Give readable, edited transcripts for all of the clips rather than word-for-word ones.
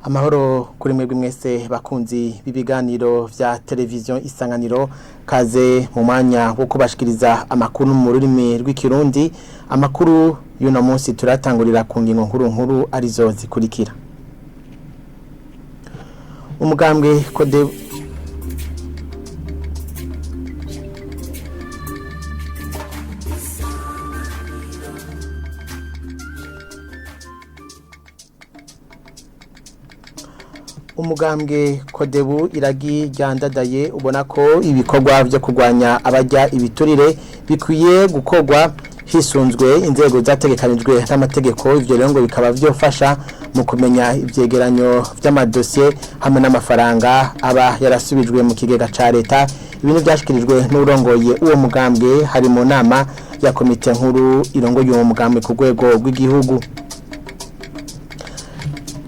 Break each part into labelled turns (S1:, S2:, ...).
S1: Amahoro kuri mwebwe mwese bakunzi b'ibiganiro vya televiziyo Isanganiro, kaze mu mwanya wo kubashikiriza amakuru mu rurimi rw'ikirundi. Amakuru y'uno munsi turatangurira ku ngingo nkuru nkuru arizo zikurikira. Umugambwe kode Umugambwe Kodebu iragi ryandadaye ubona ko ibikorwa byo kurwanya abajya ibiturire bikwiye gukorwa hisunzwe inzego zategekanijwe n'amategeko. Ivyo rero ngo bikaba vyofasha mu kumenya ivyegeranyo vy'amadosiye hamwe n'amafaranga aba yarasubijwe mu kigega ca leta. Ibintu vyashikirijwe n'urongoye uwo mugambwe hari mu nama ya komite nkuru irongoye uwo mugambwe ku rwego rw'igihugu.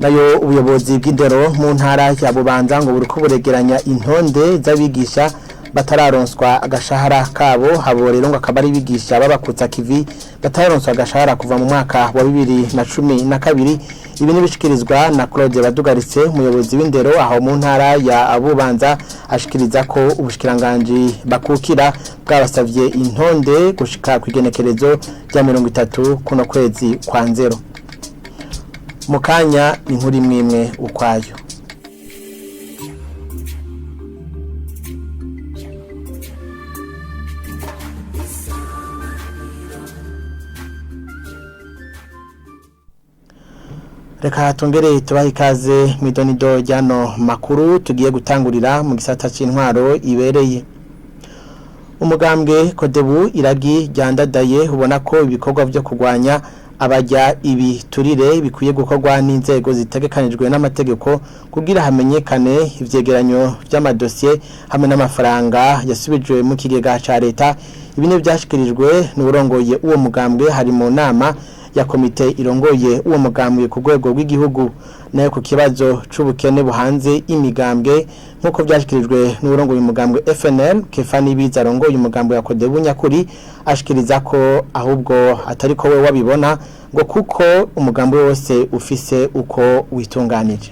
S1: Nayo ubuyobozi bw'indero mu ntara ya Bubanza ngo buriko buregeranya intonde z'abigisha batararonswa agashahara kabo. Habo rero ngo akaba ari bigisha babakutsa kivi batararonswa agashahara kuva mu mwaka wa 2012. Ibi nibishikirizwa na Claude Badugaritse, umuyobozi w'indero aho mu ntara ya Bubanza, ashikiriza ko ubushikiranganje bakukira bwabasavye intonde gushika kwigenekerezo rya 30 kuno kwezi kwa nzero. Mukanya ni nkuri mwimwe ukwayo. Reka tongere tubahe ikaze mu idonido ryano makuru tugiye gutangurira mu gisata c'intwaro ibereye. Umugambwe Kodebu iragi ryandadaye ubona ko ibikorwa vyo kurwanya abajya ibiturire bikwiye gukorwa n'inzego zitegekanijwe n'amategeko kugira hamenyekane ivyegeranyo vy'amadosiye hamwe n'amafaranga yasubijwe mu kigega ca leta. Ibi ni byashikirijwe n'urongoye uwo mugambwe hari mu nama ya komite irongoye uwo mugambwe ku rwego rw'igihugu. Nayo ku kibazo c'ubukene buhanze imigambwe, nk'uko vyashikirijwe n'urongoye umugambwe FNL Kefa Nibiza arongoye umugambwe wa Kodebu nyakuri, ashikiriza ko ahubwo atari ko we wabibona, ngo kuko umugambwe wose ufise uko witunganije.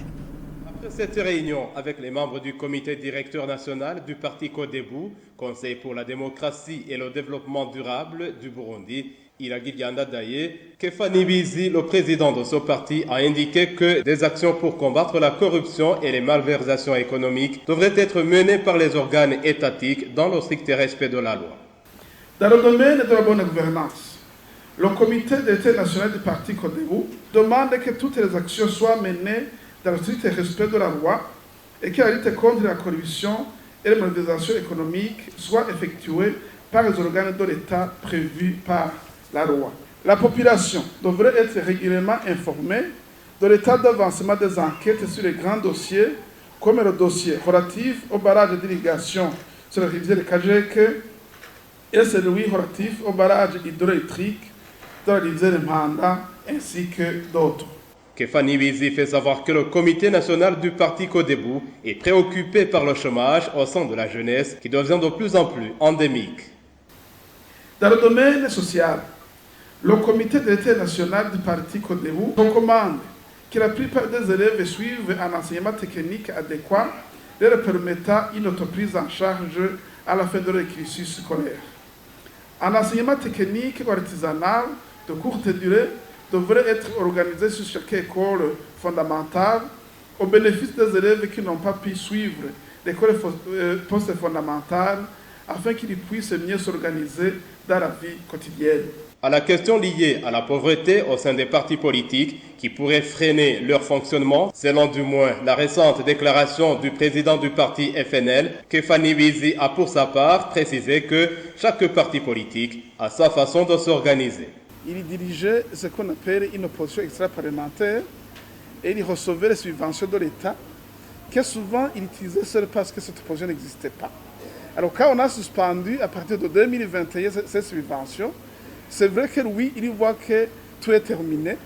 S2: Après cette réunion avec les membres du comité directeur national du parti Kodebu, Conseil pour la démocratie et le développement durable du Burundi, Iragi Ryandadaye, Kefa Nibizi, le président de ce parti, a indiqué que des actions pour combattre la corruption et les malversations économiques devraient être menées par les organes étatiques dans le strict respect de la loi.
S3: Dans le domaine de la bonne gouvernance, le comité directeur national du parti Kodebu demande que toutes les actions soient menées dans le strict respect de la loi et que la lutte contre la corruption et les malversations économiques soit effectuée par les organes de l'État prévus par la loi. La population devrait être régulièrement informée de l'état d'avancement des enquêtes sur les grands dossiers, comme le dossier relatif au barrage d'irrigation sur la rivière Kajeke et celui relatif au barrage hydroélectrique de la rivière Mpanda, ainsi que d'autres.
S2: Kefa Nibizi fait savoir que le comité national du parti Kodebu est préoccupé par le chômage au sein de la jeunesse qui devient de plus en plus endémique.
S3: Dans le domaine social, le comité directeur national du parti Kodebu recommande que la plupart des élèves suivent un enseignement technique adéquat leur permettant une autoprise en charge à la fin de leur cursus scolaire. Un enseignement technique ou artisanal de courte durée devrait être organisé sur chaque école fondamentale au bénéfice des élèves qui n'ont pas pu suivre l'école post-fondamentale afin qu'ils puissent mieux s'organiser dans la vie quotidienne.
S2: À la question liée à la pauvreté au sein des partis politiques qui pourrait freiner leur fonctionnement, selon du moins la récente déclaration du président du parti FNL, Kefa Nibizi a pour sa part précisé que chaque parti politique a sa façon de s'organiser.
S3: Il dirigeait ce qu'on appelle une opposition extra-parlementaire et il recevait les subventions de l'État que souvent il utilisait seul parce que cette opposition n'existait pas. Alors quand on a suspendu à partir de 2021 ces subventions, c'est vrai que lui, il voit que tout est terminé,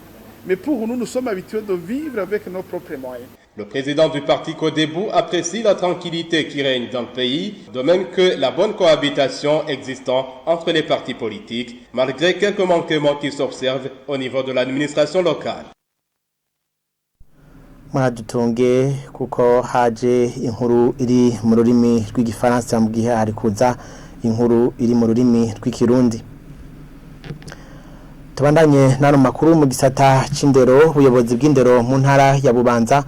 S3: mais pour nous, nous sommes habitués de vivre avec nos propres moyens.
S2: Le président du parti Kodebu apprécie la tranquillité qui règne dans le pays, de même que la bonne cohabitation existant entre les partis politiques, malgré quelques manquements qui s'observent au niveau de l'administration locale.
S1: Muradutunge kuko haje inkuru iri mu rurimi rw'igifaransa mu gihe hari kuza inkuru iri mu rurimi rw'ikirundi. Tubandanye n'ano makuru mu gisata c'indero. Ubuyobozi bw'indero mu ntara ya Bubanza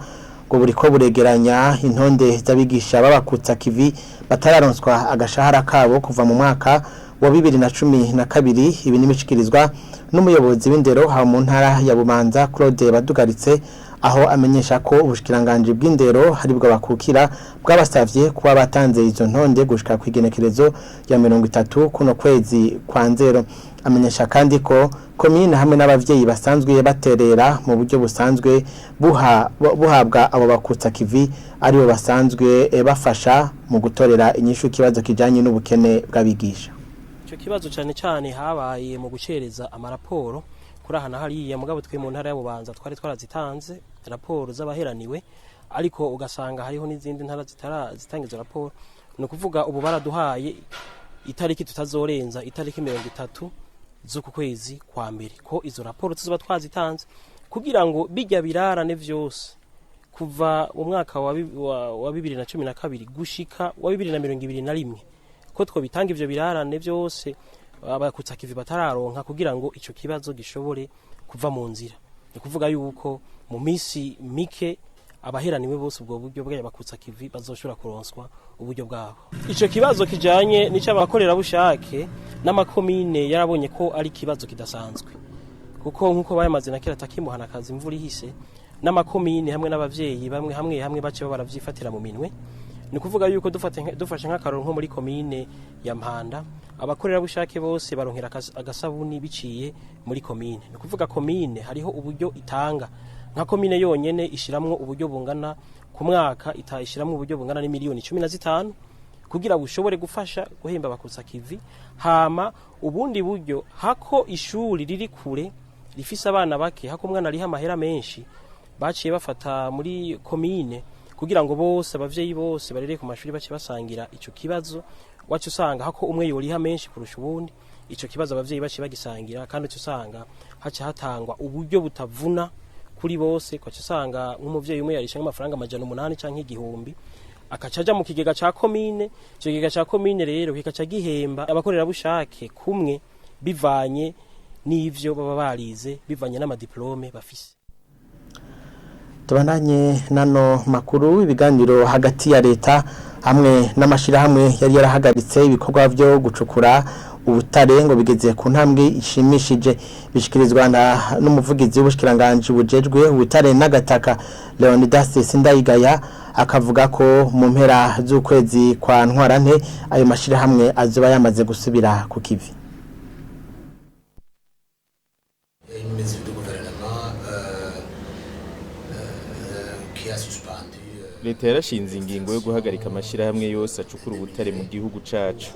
S1: ngo buriko buregeranya intonde z'abigisha babakutsa kivi batararonswa agashahara kabo kuva mu mwaka wa 2012. Ibi nibishikirizwa n'umuyobozi w'indero ha mu ntara ya Bubanza, Claude Badugaritse, aho amenyesha ko ubushikiranganje bw'indero haribwo bakukira bwabasavye kuba batanze izo ntonde gushika kwigenekerezo ya 30 kuno kwezi kwa nzero. Amenyesha kandi ko komine hamwe n'abavyeyi basanzwe baterera mu buryo busanzwe buhabwa abo bakutsa kivi aribo basanzwe bafasha mu gutorera inyishu ikibazo kijanye n'ubukene bw'abigisha.
S4: Icyo kibazo cyane cyane habaye mu gucereza amaraporo kuri aha na hariya, mugabo twe mu ntara ya Bubanza twari twarazitanze raporo z'abaheraniwe, ariko ugasanga hariho n'izindi ntara zitanga izo raporo. Ni ukuvuga ubu baraduhaye itariki tutazorenza, itariki 30 z'uku kwezi kwa mbere, ko izo raporo tuzoba twazitanze kugira ngo bijya birarane vyose kuva mu mwaka wa 2012 gushika wa 2021, ko twobitanga ivyo birarane vyose abakutsa kivi batararonka, kugira ngo ico kibazo gishobore kuva mu nzira. Ni kuvuga yuko mu misi mike abaheraniwe bose ubwo buryo bw'abakutsa kivi bazoshobora kuronswa uburyo bwabo. Ico kibazo kijanye n'ic'abakorerabushake n'amakomine yarabonye ko ari ikibazo kidasanzwe, kuko nk'uko bayamaze na kera atakimuhana akazi imvura ihise, n'amakomine hamwe n'abavyeyi bamwe hamwe hamwe bace baravyifatira mu minwe. Ni kuvuga yuko dufashe nk'akaroro nko muri komine ya Mpanda, abakorerabushake bose baronkera agasabuni biciye muri komine. Ni kuvuga komine hariho uburyo itanga, nka komine yonyene ishiramwo uburyo bungana ku mwaka ishiramwo uburyo bungana n'imiliyoni 15 kugira bushobore gufasha guhemba abakutsa kivi. Hama ubundi buryo, hako ishuri riri kure rifise abana bake, hako umwana ariha amahera menshi, baciye bafata muri komine kugira ngo bose abavyeyi bose barere ku mashuri bace basangira ico kibazo. Wacu usanga hako umwe yoriha menshi kurusha ubundi, ico kibazo abavyeyi bace bagisangira, kandi uca usanga haca hatangwa uburyo butavuna kuri bose. Kwaca usanga nk'umuvyeyi umwe yarisha nk'amafaranga 800 canke 1000, akaca aja mu kigega ca komine. Ico kigega ca komine rero kikaca gihemba abakorerabushake kumwe bivanye n'ivyo baba barize, bivanye n'amadiplome bafise.
S1: Tubandanye nano makuru. Ibiganiro hagati ya leta hamwe n'amashirahamwe yari yarahagaritse ibikorwa vyo gucukura ubutare ngo bigeze ku ntambwe ishimishije. Bishikirizwa n'umuvugizi w'ubushikiranganje bujejwe ubutare n'agataka, Leonidas Sindayigaya, akavuga ko mu mpera z'ukwezi kwa ntwarante ayo mashirahamwe azoba yamaze gusubira ku kivi.
S5: Une mesure du gouvernement qui a suspendu
S6: Leta yarashinze ingingo yo guhagarika amashirahamwe yose acukura ubutare mu gihugu cacu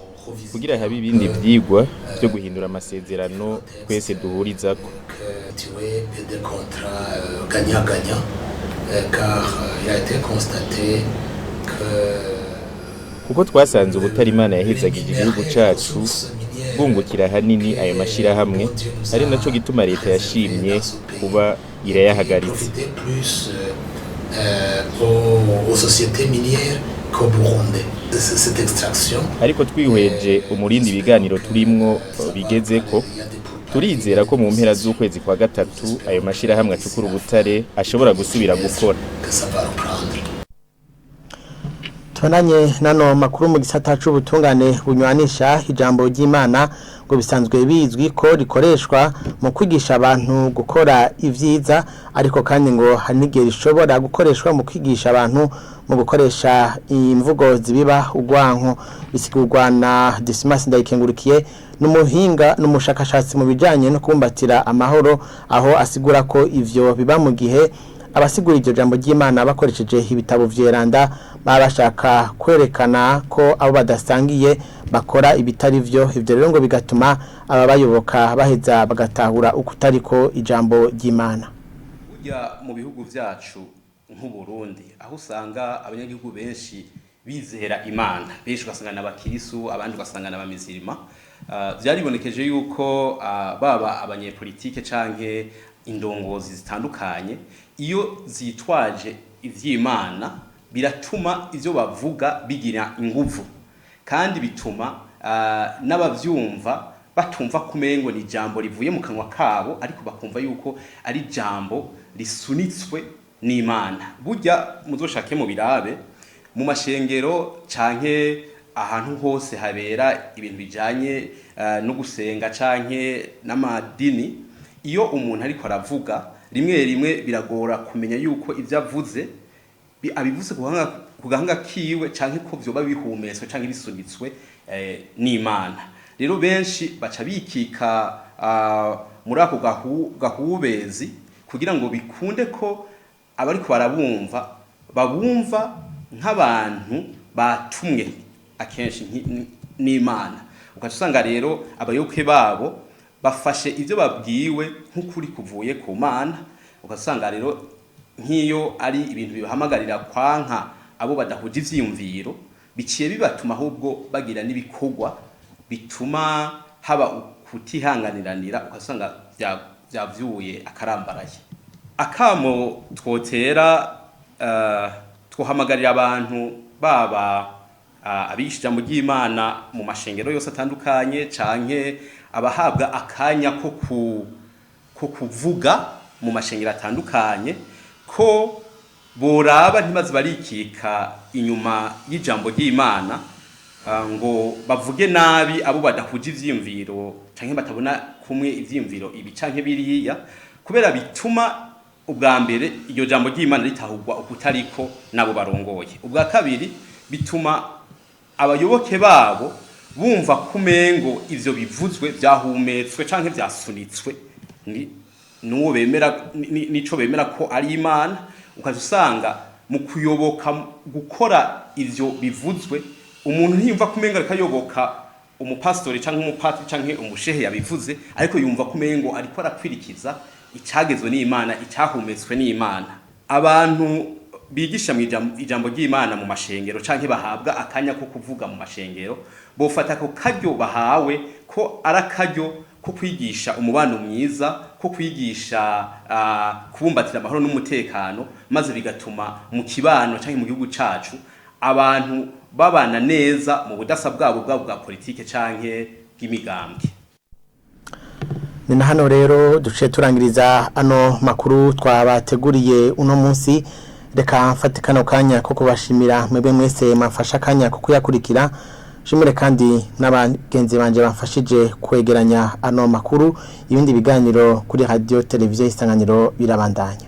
S6: kugira habe ibindi vyigwa vyo guhindura amasezerano twese duhurizako.
S5: Que tuer des contrats gagnant-gagnant, car il a été constaté que
S6: Kuko twasanze ubutare Imana yahezagije igihugu cacu bwungukira ahanini ayo mashirahamwe, ari naco gituma leta yashimye kuba irayahagaritse.
S5: profiter plus aux sociétés minières qu'au Burundi. Cette extraction
S6: Ariko twihweje umurindi ibiganiro turimwo bigezeko, turizera ko mu mpera z'ukwezi kwa gatatu ayo mashirahamwe acukura ubutare ashobora gusubira gukora.
S5: Que ça va reprendre.
S1: Tubandanye nano makuru mu gisata c'ubutungane bunywanisha. Ijambo ry'Imana ngo bisanzwe bizwi ko rikoreshwa mu kwigisha abantu gukora ivyiza, ariko kandi ngo hari n'igihe rishobora gukoreshwa mu kwigisha abantu mu gukoresha imvugo zibiba urwanko. Bisigurwa na Dismas Ndayikengurukiye, n'umuhinga n'umushakashatsi mu bijanye no kubumbatira amahoro, aho asigura ko ivyo biba mu gihe abasigura iryo jambo ry'Imana bakoresheje ibitabo vyeranda baba bashaka kwerekana ko abo badasangiye bakora ibitari vyo. Ivyo rero ngo bigatuma ababayoboka baheza bagatahura ukutariko ijambo ry'Imana.
S7: Burya mu bihugu vyacu nk'u Burundi, aho usanga abanyagihugu benshi bizera Imana, benshi ugasanga n'abakirisu, abandi ugasanga n'abamizirima, vyaribonekeje yuko baba abanyepolitike canke Indongozi zitandukanye iyo zitwaje ivy'Imana biratuma ivyo bavuga bigira inguvu, kandi bituma n'abavyumva batumva kumengo ni ijambo rivuye mu kanwa kabo, ariko bakumva yuko ari ijambo risunitswe n'Imana. Burya muzoshake mu birabe mu mashengero canke ahantu hose habera ibintu bijanye no gusenga canke n'amadini, iyo umuntu ariko aravuga, rimwe rimwe biragora kumenya yuko ivyo avuze abivuze ku gahanga kiwe canke ko vyoba bihumetswe canke bisunitswe n'Imana. Rero benshi baca bikika muri ako gahubezi kugira ngo bikunde ko abariko barabumva babumva nk'abantu batumwe akenshi n'Imana. Ugaca usanga rero abayoboke babo bafashe ivyo babwiwe nk'ukuri kuvuye ku Mana. Ugasanga rero nk'iyo ari ibintu bibahamagarira kwanka abo badahuje ivyiyumviro, biciye bibatuma ahubwo bagira n'ibikorwa bituma haba kutihanganiranira, ugasanga vyavyuye akarambaraye. Akamo twotera, twohamagarira abantu baba abigisha ijambo ry'Imana mu mashengero yose atandukanye canke abahabwa akanya ko kuvuga mu mashengero atandukanye, ko boraba ntibaze barikika inyuma y'ijambo ry'Imana ngo bavuge nabi abo badahuje ivyiyumviro canke batabona kumwe ivyiyumviro ibi canke biriya, kubera bituma ubwa mbere iryo jambo ry'Imana ritahurwa ukutariko nabo barongoye. Ubwa kabiri, bituma abayoboke babo bumva kumengo ivyo bivuzwe vyahumetswe canke vyasunitswe nuwo bemera nico bemera ko ari Imana. Ukaza usanga mu kuyoboka gukora ivyo bivuzwe, umuntu ntiyumva kumengo ariko ayoboka umupastori canke umupatiri canke umushehe yabivuze, ariko yumva kumengo ariko arakwirikiza icagezwe n'Imana, icyahumetswe n'Imana. Abantu bigisha mu ijambo ry'Imana mu mashengero canke bahabwa akanya ko kuvuga mu mashengero, bofata ako karyo bahawe ko ari akaryo ko kwigisha umubano mwiza, ko kwigisha kubumbatira amahoro n'umutekano, maze bigatuma mu kibano canke mu gihugu cacu abantu babana neza mu budasa bwabo bwabo bwa politike canke bw'imigambwe.
S1: Ni na hano rero duciye turangiriza ano makuru twabateguriye uno munsi. Reka mfate kano kanya ko kubashimira mwebwe mwese mwafashe akanya ko kuyakurikira. Shimire kandi n'abagenzi banje bamfashije kwegeranya ano makuru. Ibindi biganiro kuri radio televiziyo Isanganiro birabandanya.